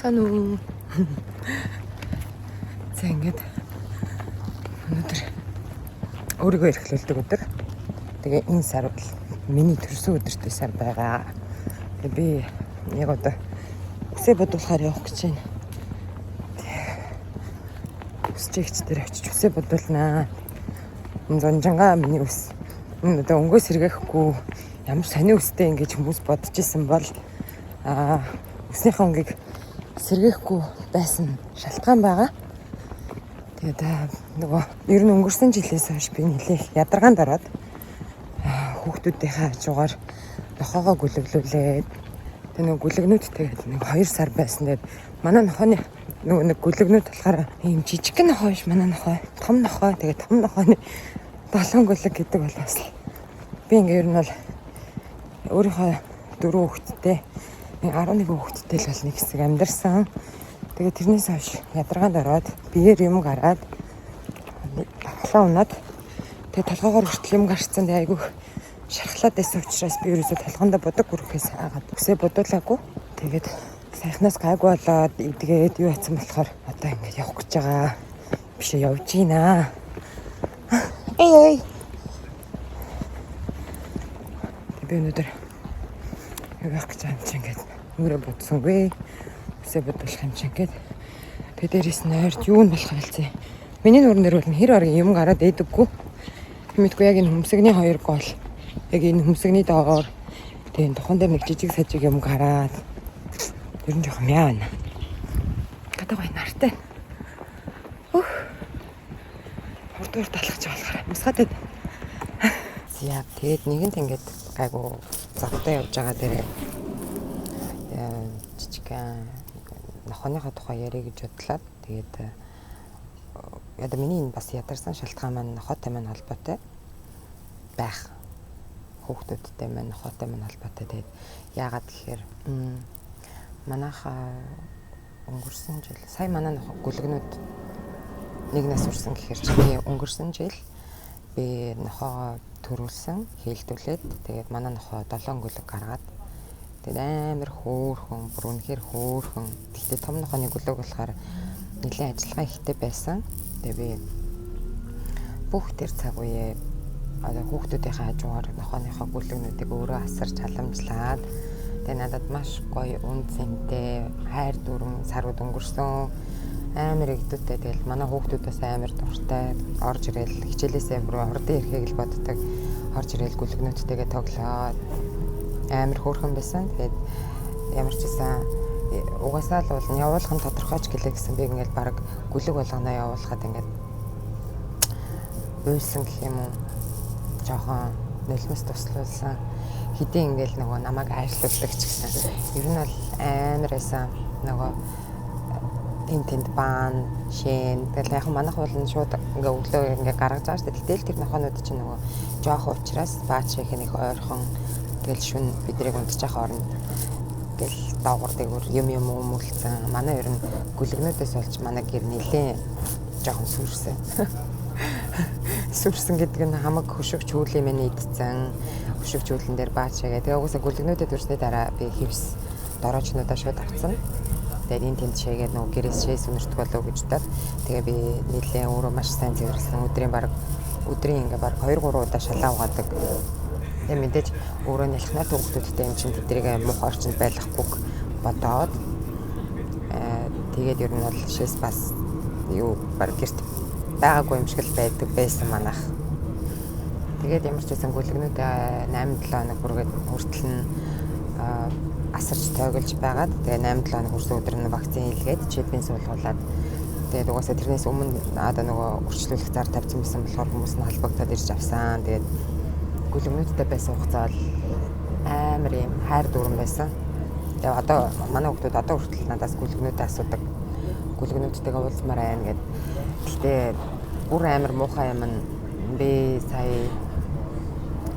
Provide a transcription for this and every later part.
Цаана уу? За, ингээд өнөөдөр өөрийгөө эрхлүүлдэг өдөр. Тэгээ энэ сар бол миний төрсөн өдөртэй сар байгаа. Тэгээ би яг одоо үсээ будуулахаар явах гэж байна. Үсчигч дээр очиж үсээ будуулнаа. Энэ зунжингаа миний үс. Энэ одоо өнгөө сэргээхгүй ямар сони үстэй ингэж хүмүүс бодож исэн бол үснийхээ өнгийг сэргээхгүй байсан шалтгаан байгаа. Тэгээд нөгөө ер нь өнгөрсөн жилээс хойш би нэлээх ядаргаанд ороод хүүхдүүдийнхээ хажуугаар нохоогоо гүлэглүүлээд, тэг нөгөө гүлэгнүүдтэй нэг 2 сар байсан. Тэгээд манай нохооны нөгөө нэг гүлэгнүүд болохоор ийм жижигхэн нохоо биш, манай нохоо том нохоо. Тэгээд том нохооны 7 гүлэг гэдэг бол бас л би ингээ ер нь бол өөрийнхөө дөрвөн хүүхэдтэй, нэг 11 хүүхэдтэй л бол нэг хэсэг амьдарсан. Тэгээд тэрнээс хойш ядаргаанд ороод, биеэр юм гараад, толгоо унаад, тэгээд толгоогоор хүртэл юм гарцсан. Тэгээд айгүй шархлаад байсан учраас би ерөөсөө толгоондоо будаг хүрхэхээс хагаад үсээ будуулаагүй. Тэгээд саяхнаас гайгүй болоод идгээд юу хийсэн болохоор одоо ингэж явах гэж байгаа. Биш ээ, явж гинэ. Эй эй. Тэг би өнөөдөр явах гэж байгаа юм чи ингээд нүрээ будсангүй. Үсээ будуулах юм чи ингээд. Тэг дээрэс нь ойрт юу нь болох байлцээ. Миний нүүрэн дээр бол хэр оргийн юм гараад ээдэггүй. Мэдгүй, яг энэ хөмсгний хоёр гол. Яг энэ хөмсгний доогоор тэг энэ тухан дээр нэг жижиг сажиг юм гараад ер нь жоохон яа байна. Гадаа гоё нартай. Өөх. Хурд хурд алхаж болохоор амьсгаад байна. За, тэгээд нэгэнт ингээд гайгүй завтай явж байгаа дээрээ жижигхэн нохооныхоо тухай ярих гэж бодлоо. Тэгээд одоо миний энэ бас ядарсан шалтгаан маань нохоотой маань холбоотой байх. Хүүхдүүдтэй маань, нохоотой маань холбоотой. Тэгээд яагаад гэхээр манайхаа өнгөрсөн жил сая манай нохоо гүлгнүүд нэг нас хүрсэн гэхээр чи би өнгөрсөн жил би нохоогоо төрүүлсэн, хээлдүүлээд, тэгээд манай нохоо 7 гүлэг гаргаад, тэгээд амар хөөрхөн, бүр үнэхээр хөөрхөн. Гэхдээ том нохооны гүлэг болохоор нэлээд ажиллагаа ихтэй байсан. Тэгээд би бүх тэр цаг үеэ одоо хүүхдүүдийнхээ хажуугаар нохооныхоо гүлэгнүүдийг өөрөө асарч халамжлаад, тэгээд надад маш гоё үн цэнтэй хайр дүрэн сарууд өнгөрсөн, амар эгдүүтэй. Тэгэл манай хүүхдүүдээс амар дуртай, орж ирэл хичээлээсээ бүр хурдан ирэхийг л боддог. Орж ирэл гүлгнүүдтэйгээ тоглоод амар хөөрхөн байсан. Тэгээд ямар ч байсан угаасаа л бол явуулах нь тодорхой ч гэлээ гэсэн би ингээл баг гүлэг болгоно явуулахад ингээд уйлсан гэх юм уу, жоохон нулимс туслуулсан. Хэдийн ингээл нөгөө намайг айрлуулдаг ч гэсэн ер нь бол амар байсан. Нөгөө энэ тэнд баан шэн, тэгэл яг манайх бол нь шууд ингээ өглөө ингээ гаргаж байгаа шүү дээ. Гэтэл тэр нохоонууд чинь нөгөө жоохон учраас баач их нэг ойрхон, тэгэл шүн бидрийг унтчих хооронд гэл доогуур дээгүүр юм юм өмүүлсэн. Манай ер нь гүлгнүүдээс болж манай гэр нилээн жоохон сүрсэн. Сүрсэн гэдэг нь хамаг хөшөг чүүлийн мэн идсэн. Хөшөг чүүлэн дээр баач шагаа. Тэгээ угаасаа гүлгнүүдэд өрсний дараа би хевс дороочнуудаа шууд авцсан. Тэгээд энэ тэнд шээгээд нөгөө гэрээс шээс үнэртэг болов гэж бодоод, тэгээ би нэлээд өөрөө маш сайн цэвэрлсэн. Өдрийн баг өдрийн ингээ баг 2 3 удаа шалаа угаадаг. Тэгээ мэдээж өөрөө нялхнаа хүүхдүүдтэй юм чинь тэднийг муухай орчинд байлгахгүй бодоод, тэгээд ер нь бол шээс бас юу баг гэрт байгаагүй юм шиг л байдаг байсан манайх. Тэгээд ямар ч байсан гүлгнүүдээ 8 7 хоног хүргээд хүртэл нь асарч тойголж байгаад, тэгээ 8 7 хоног хүрсэн өдөр нь вакцин хийлгээд, чипийн суулгуулад, тэгээд угаасаа тэрнээс өмнө одоо нөгөө үрчлүүлэх зар тавьсан байсан болохоор хүмүүс нь холбогдоод ирж авсан. Тэгээд гүлгнүүдтэй байсан хугацаа бол амар юм хайр дүүрэн байсан. Тэгээ одоо манай хүмүүс одоо хүртэл надаас гүлгнүүдээ асуудаг. Гүлгнүүдтэйгээ уулзмаар байна гэд. Гэхдээ бүр амар муухай юм нь би сая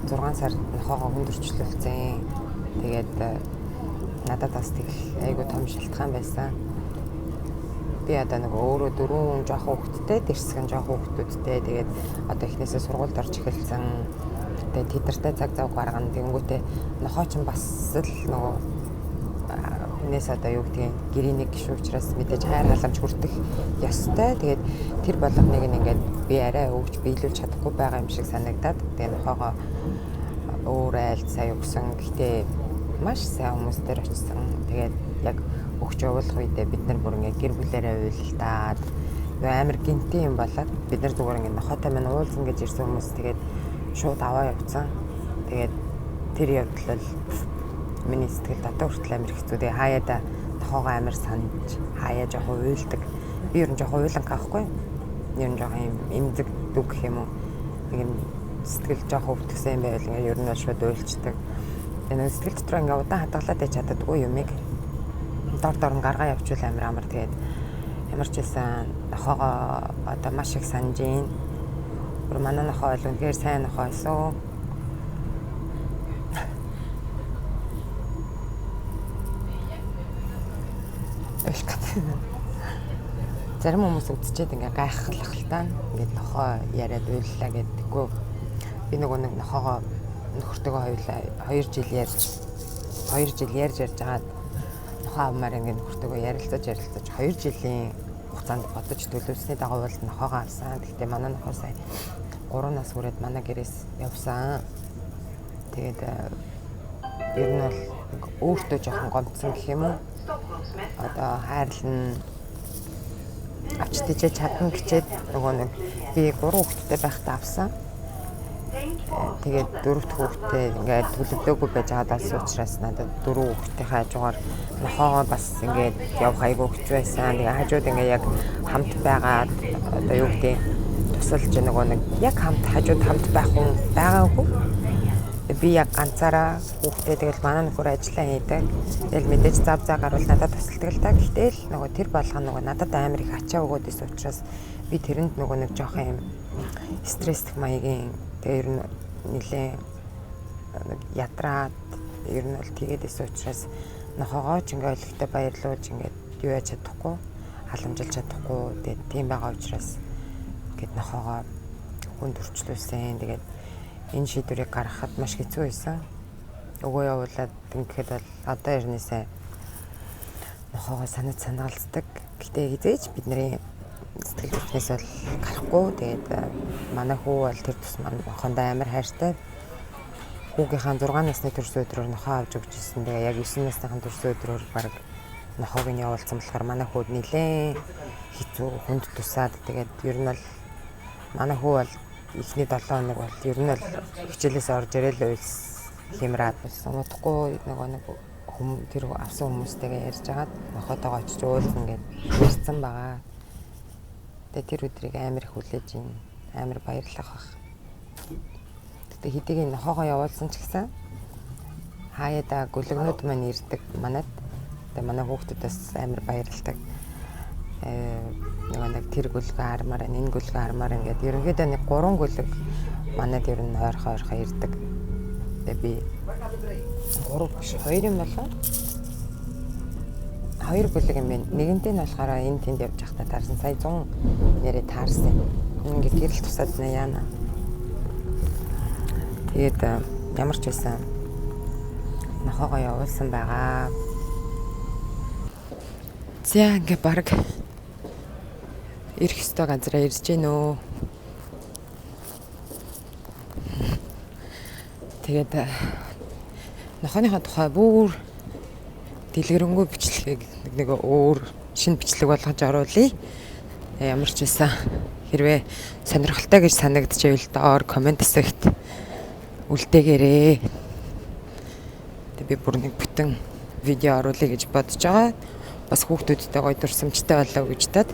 6 сар нохоогоо хүнд өрчлүүлсэн. Тэгээд надад бас тэгэл айгүй том шалтгаан байсан. Би одоо нэг өөрөө дөрвөн жоохон хүүхэдтэй, дэрсгэн жоохон хүүхдүүдтэй, тэгээд одоо эхнээсээ сургуульд орж эхэлсэн. Тэгээд тэд нартай цаг зав гаргана. Тэгэнгүүтээ нохоо ч бас л нөгөө Хүнээс одоо юу гэдгийг гэрийн нэг гишүүн учраас мэдээж хайр халамж хүртэх ёстой. Тэгээд тэр болгоныг нь ингээд би арай өгч биелүүлж чадахгүй байгаа юм шиг санагдаад тэгээ нохоогоо өөр айлд сая өгсөн. Гэхдээ маш сайн хүмүүс дээр очсон. Тэгээд яг өгч явуулах үедээ бид нар бүр ингээд гэр бүлээрээ уйлдаад амар гинтийн юм болоод бид нар зүгээр ингээд нохоотой минь уулзна гэж ирсэн хүмүүс тэгээд шууд аваа явцсан. Тэгээд тэр явдал бол миний сэтгэлд одоо хүртэл амар хэцүү. Тэгээ хаяада нохоогоо амар санаж хаяа жоохон уйлдаг. Би ер нь жоохон уйланг аахгүй. Ер нь жоохон юм эмзэг дүг гэх юм уу. Нэг юм сэтгэл жоохон өвтгсөн юм байвал ингээд ер нь бол шууд уйлчдаг. Тэгээ нэг сэтгэл дотор ингээд удаан хадгалаад байж чаддаггүй юмыг дор дор нь гаргаа явуучвал амар амар. Тэгээд ямар ч байсан нохоогоо одоо маш их санаж гин. Бүр манай нохоо бол үнэхээр сайн нохоо байсан. Зарим хүмүүс үзчихэд ингээ гайхлах л та. Ингээд нохоо яриад уйллаа гэдэггүй. Би нөгөө нэг нохоогоо нөхөртөөгөө хоёулаа 2 жил ярьж 2 жил ярьж ярьж хагаад нохоо авмаар ингээ нөхөртөөгөө ярилцаж ярилцаж 2 жилийн хугацаанд бодож төлөвлөсний дагуу бол нохоогоо авсан. Гэхдээ манай нохоо сая 3 нас хүрээд манай гэрээс явсан. Тэгээд ер нь бол өөртөө жоохон гомдсон гэх юм уу? Одоо хайрлна авч тийчээ чадна гэчээд нөгөө нэг би 3 хүүхэдтэй байхдаа авсан. Тэгээд 4 дахь хүүхдээ ингээд төлөвлөөгүй байж байгаад болсон учраас надад 4 хүүхдийнхээ хажуугаар нохоогоо бас ингээд явах айгүй хэцүү байсан. Тэгээ хажууд ингээд яг хамт байгаад одоо юу гэдэг тусалж нөгөө нэг яг хамт хажууд хамт байх хүн байгаагүй. Би яг ганцаараа хүүхдээ тэгэл манай нөхөр ажиллаа хийдэг. Тэгэл мэдээж зав заа гарвал надад тусалдаг л та. Гэхдээ л нөгөө тэр болгоно нөгөө надад амар их ачаа өгөөд исэн учраас би тэрэнд нөгөө нэг жоохон юм стресстэх маягийн тэгээ ер нь нэлээ нэг ядраад ер нь бол тэгээд исэн учраас нохоогоо ч ингээ өлегтэй баярлуулж ингээд юу яаж чадахгүй халамжилж чадахгүй тэгээд тийм байгаа учраас ингээд нохоогоо хүнд өрчлүүлсэн. Тэгээд энэ шийдвэрийг гаргахад маш хэцүү байсан. Өгөө явуулаад ингэхэд бол одоо ернээсээ нохоогоо санаж санагалцдаг. Гэтэ хизээж бидний сэтгэл зүрхнээс бол гарахгүй. Тэгээд манай хүү бол тэр тусмаа нохондоо амар хайртай. Хүүгийнхаа 6 насны төрсөн өдрөөр нохоо авч өгч ирсэн. Тэгээ яг 9 насныхын төрсөн өдрөөр баг нохоог нь явуулсан болохоор манай хүүд нилээн хэцүү хүнд тусаад тэгээд ер нь бол манай хүү бол эхний 7 хоног бол ер нь бол хичээлээс орж ирээл уйлс хэмраад болсон. Удахгүй нөгөө нэг тэр авсан хүмүүстэйгээ ярьж агаад нохоотойгоо очиж уулзна гэд ярьсан байгаа. Тэгээ тэр өдрийг амар их хүлээж ин амар баярлах бах. Гэтэ хэдийгээр нохоогоо явуулсан ч гэсэн хаяада гүлгнүүд маань ирдэг манад. Тэгээ манай хүүхдүүд бас амар баярлдаг. Нөгөө нэг тэр гүлгээ хармаар, энэ гүлгээ хармаар ингээд ерөнхийдөө нэг 3 гүлэг манад ер нь ойрхон ойрхон ирдэг. Тэгээ би 3 биш 2 юм болоо. 2 гүлэг юм байна. Нэгэнтээ нь болохоор энэ тэнд явж байхдаа таарсан. Сая 100 нэрээ таарсан юм. Ингээд гэрэл тусаад нэ яана. Тэгээд ямар ч байсан нохоогоо явуулсан байгаа. За ингээ баг ирэх ёстой газараа ирж гин үү. Тэгээд нохооныхоо тухай бүр дэлгэрэнгүй бичлэгийг нэг өөр шинэ бичлэг болгож оруулъя. Ямар ч байсан хэрвээ сонирхолтой гэж санагдчихвэл доор коммент хэсэгт үлдээгээрэй. Тэг би бүр нэг бүтэн видео оруулъя гэж бодож байгаа. Бас хүүхдүүдтэй гоё дурсамжтай болоо гэж таад.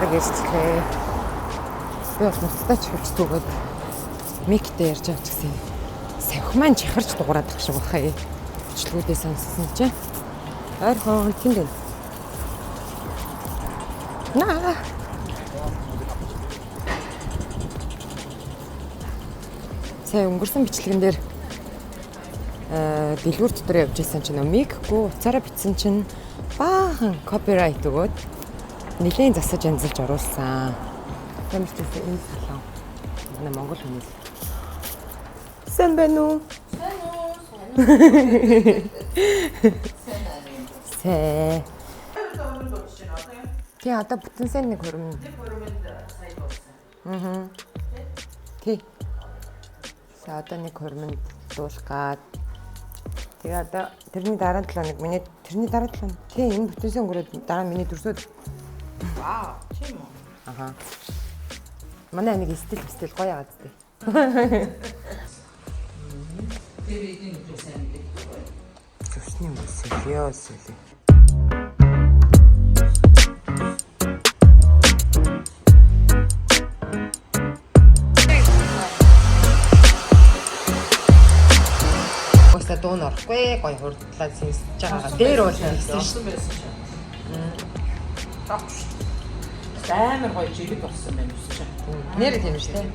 Бараг ирчихлээ. Би бол нуцтай чихвч түгээд mic тэй ярьж байгаа ч гэсэн савх маань чихарч дугаараад ах шиг бахаа. Бичлэгүүдээ сонссон чинь ойрхон тэнд байна. Наа. Сая өнгөрсөн бичлэгэн дээр дэлгүүр дотор явж исэн чинь mic гүй утсаараа бичсэн чинь баахан copyright өгөөд нэлээд засаж янзалж оруулсан. Ямар ч байсан энэ салон манай монгол хүмүүс. Сайн байна уу? Сайн уу? Сайн уу? Сэ. Сайн уу? Тий, одоо бүтэн сайн нэг хурим. Нэг хуримд сая болсон. Аа. Тий. За, одоо нэг хуримд дуулах гад. Тэгээ одоо тэрний дараа 7 хоног миний, тэрний дараа 7 хоног, тий, энэ бүтэн сайн өнгөрөөд дараа нь миний дүрсүүд. Вау, тийм үү? Аха. Манай нэг стил стил гоё яагаад тээ. Тэр эдийн өдрөө сайн мэддэг. Зүсний мөсөл ёо сэлээ. Уусаа дуун орохгүй, гоё хурдлаа сэнсэж байгаагаа дээр уул нэгсэн шүү. Болсон байсан чинь. Амар гоё жирэг болсон байна үс чинь. Нэр тийм шүү дээ.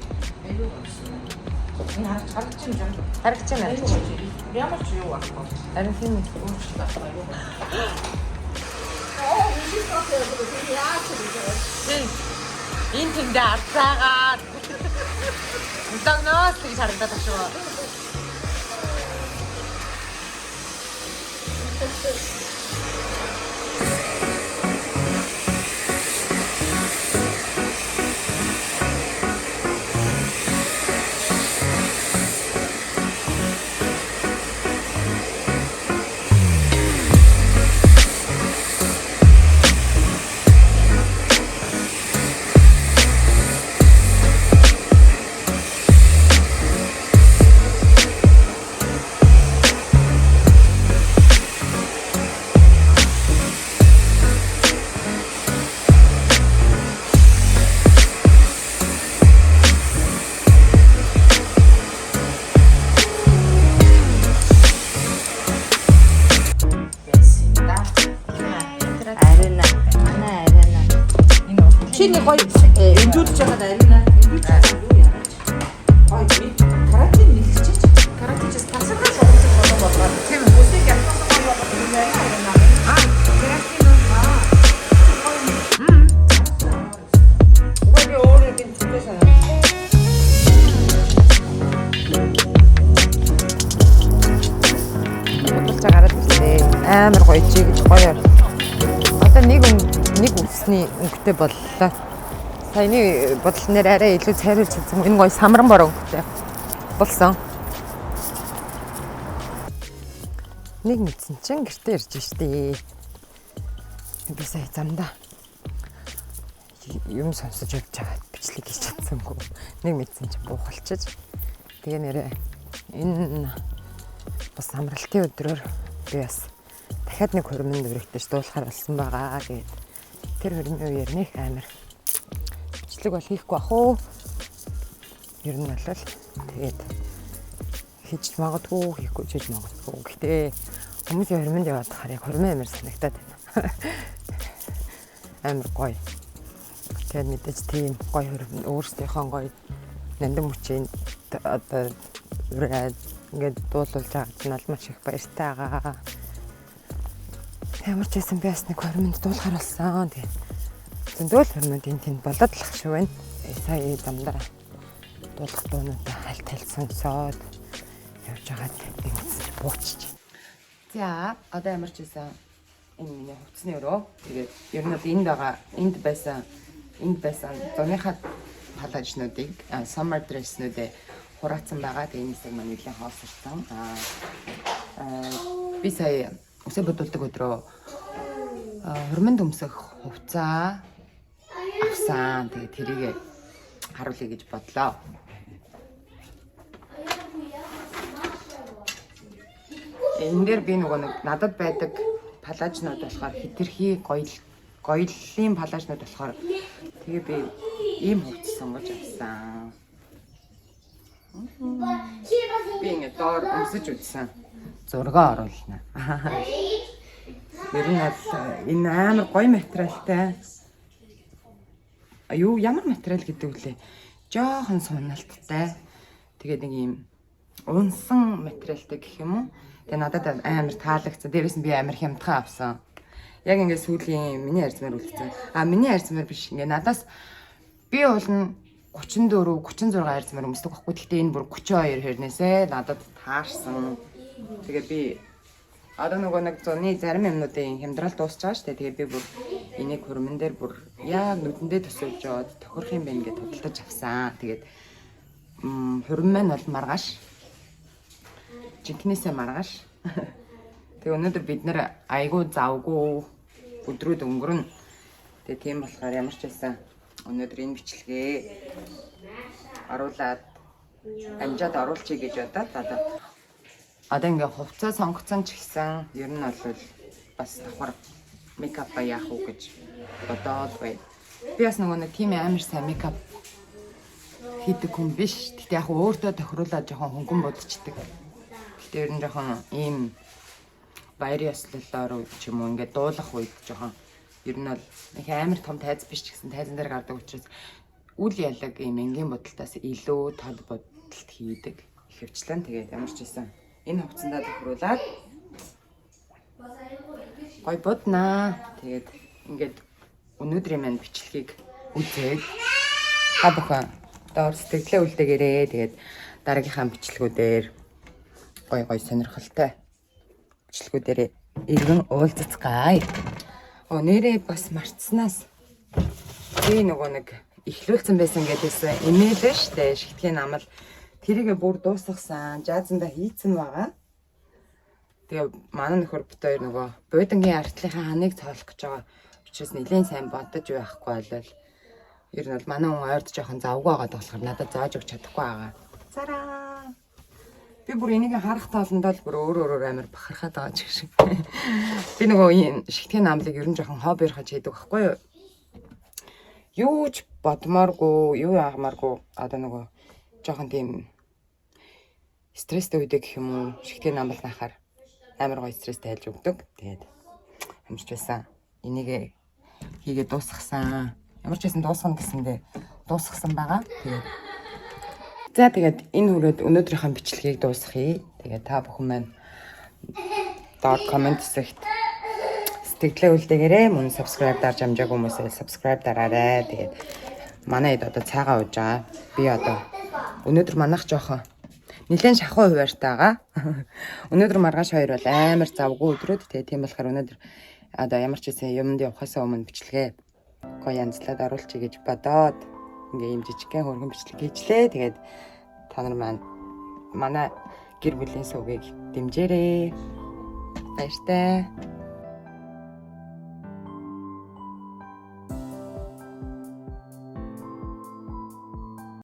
Айгүй болсон байна. Энэ харагч харагч юм жаа. Харагч байна. Айгүй гоё жирэг. Ямар ч юу байхгүй. Харин тийм ээ. Өөрчлөлт байхгүй айгүй гоё. Энэ тэндээ арцаагаад удагноос гэж харагдаад байх шүү. Байсан юм да. Арина. Манай арина. Чи нэг гоё эндүүлж байгаад арина. Эндүүлж байгаа юу яагаад? Гоё би каратин нэлчихэж. Каратинчээс тасархай шугамжиг болон болгоод. Тийм үү. Үсийг ятгасан гоё болгоод юм байна арина. Аа, кератин уу? Аа. Угаа би өөрөө гинт зүгээс санаа. Бодолцоо гараад ирлээ. Амар гоё чигж гоё. Одоо нэг үсний өнгөтэй боллоо. Саяны бодол нэр арай илүү цайруулж чадсан. Энэ гоё самран бор өнгөтэй болсон. Нэг мэдсэн чинь гэртээ ирж штэ. Би сая замдаа юм сонсож явж байгаа бичлэг хийж чадсангүй. Нэг мэдсэн чинь буухалчиж. Тэгээ нэрээ энэ бас амралтын өдрөөр би бас дахиад нэг хурмын дүрэгтэж дуулахар болсон байгаа. Тэгээд тэр хурмын үеэр нэх амар бичлэг бол хийхгүй ах уу. Ер нь бол тэгээд хийж магадгүй, хийхгүй ч хийж магадгүй. Гэхдээ хүмүүсийн хурмынд яваад тахаар яг хурмын амар санагдаад байна. Амар гоё. Тэгээд мэдээж тийм гоё хурим өөрсдийнхөө гоё нандин мөчийн одоо үрээд ингээд дуулуулж байгаад нь бол маш их баяртай байгаа. Ямар ч байсан би бас нэг хурмынд дуулахар болсон. Тэгээд зөндөл хурмынд энэ тэнд болоод л ах шиг байна. Сая замдаа дуулах дуунуудаа хальт хальт сонсоод явж байгаад ингэсэн чи бууччих. За, одоо ямар ч байсан энэ миний хувцсны өрөө. Тэгээд ер нь бол энд байгаа, энд байсан зуныхаа палажнуудыг, summer dress-нүүдээ хураацсан байгаа. Тэгээд энэ хэсэг маань нэлээд хоосорсон. Би сая үсээ будуулдаг өдрөө хурманд өмсөх хувцаа авсан. Тэгээд тэрийг харуулъя гэж бодлоо. Энэ дээр би нөгөө нэг надад байдаг палажнууд болохоор хэтэрхий гоёл гоёлын палажнууд болохоор Тэгээ би ийм хувцас сонгож авсан. Би ингэ доор өмсөж үзсэн. Зураг оруулна. Ер нь бол энэ амар гоё материалтай. Юу ямар материал гэдэг вүлээ? Жохон суналттай. Тэгээд нэг ийм унсан материалтай гэх юм уу? Тэгээ надад амар таалагдсан. Дээрээс нь би амар хямдхан авсан. Яг ингээд сүүлийн миний арзмаар үлдсэн. А миний арзмаар биш. Ингээд надаас би уулна 34, 36 арзмаар өмсдөг байхгүй. Гэхдээ энэ бүр 32 хэрнээсээ надад таарсан. Тэгээ би одоо нөгөө нэг зуны зарим юмнуудын хямдрал дуусч байгаа шүү дээ. Тэгээ би бүр энийг хурман дээр бүр яг нүдэндээ төсөөлж яваад тохирох юм байна гэж худалдаж авсан. Тэгээд хурим маань бол маргааш. Жинкнээсээ маргааш. Тэгээ өнөөдөр бид нэр айгүй завгүй өдрүүд өнгөрнө. Тэгээ тийм болохоор ямар ч байсан өнөөдөр энэ бичлэгээ оруулаад амжаад оруулчихъя гэж бодоод одоо ингээ хувцас сонгоцсон ч гэсэн ер нь бол бас давхар makeup аа яах уу гэж бодоод бай. Би бас нөгөө нэг тийм амар сайн makeup хийдэг хүн биш. Гэтэ яг өөртөө тохируулаад жоохон хөнгөн будчихдаг. Гэтэ ер нь жоохон ийм баяр ёслолоор ч юм уу ингээд дуулах үед жоохон ер нь бол их амар том тайз биш ч гэсэн тайзан дээр гардаг учраас үл ялаг ийм энгийн будалтаас илүү тод будалт хийдэг. Ихэвчлэн тэгээд ямар ч байсан энэ хувцсандаа тохируулаад гой буднаа. Тэгээд ингээд өнөөдрийн маань бичлэгийг үзээд та бүхэн доор сэтгэлээ үлдээгээрээ. Тэгээд дараагийнхаа бичлэгүүдээр гой гой сонирхолтой бичлэгүүдээр эргэн уулзацгаая. Оо нэрээ бас мартсанаас би нөгөө нэг эхлүүлсэн байсан гэдээсэн имэйл нь штэ шигтгэхийн намал тэрийг бүр дуусгасан. Жаазанда хийцэн байгаа. Тэгээ манай нөхөр бит хоёр нөгөө буудангийн артлынхаа ханыг цоолох гэж байгаа учраас нэлээд сайн бодож байхгүй болол ер нь бол манай хүн ойрд жоохон завгүй байгаа болохоор надад зааж өгч чадахгүй байгаа. Зараа. Би бүр энийг харах тоолондоо л бүр өөр өөрөөр амар бахархаад байгаа ч гэх шиг. Би нөгөө ийм шигтгэн намлыг ер нь жоохон хоббиор хаж хийдэг байхгүй юу? Юу ч бодмооргүй, юу яамааргүй одоо нөгөө жоохон тийм стресстэй үедээ гэх юм уу, шигтгэн намбал наахаар амар гоё стресс тайлж өгдөг. Тэгээд ямар ч байсан энийг хийгээд дуусгасан. Ямар ч байсан дуусгана гэсэндээ дуусгасан байгаа. Тэгээд за тэгээд энэ хүрээд өнөөдрийнхөө бичлэгийг дуусгая. Тэгээд та бүхэн маань доор comment хэсэгт сэтгэлээ үлдээгээрэй. Мөн subscribe дарж амжаагүй хүмүүсээ subscribe дараарай. Тэгээд манай хэд одоо цайгаа ууж байгаа. Би одоо өнөөдөр манайх жоохон нэлээд шахуу хуваартай байгаа. Өнөөдөр маргааш хоёр бол амар завгүй өдрүүд. Тэгээд тийм болохоор өнөөдөр одоо ямар ч байсан юмд явахаасаа өмнө бичлэгээ гоо янзлаад оруулчих гэж бодоод ингээ ийм жижигхэн хөргөн бичлэг хийчлээ. Тэгээд та нар маань манай гэр бүлийн сувгийг дэмжээрэй. Баяртай.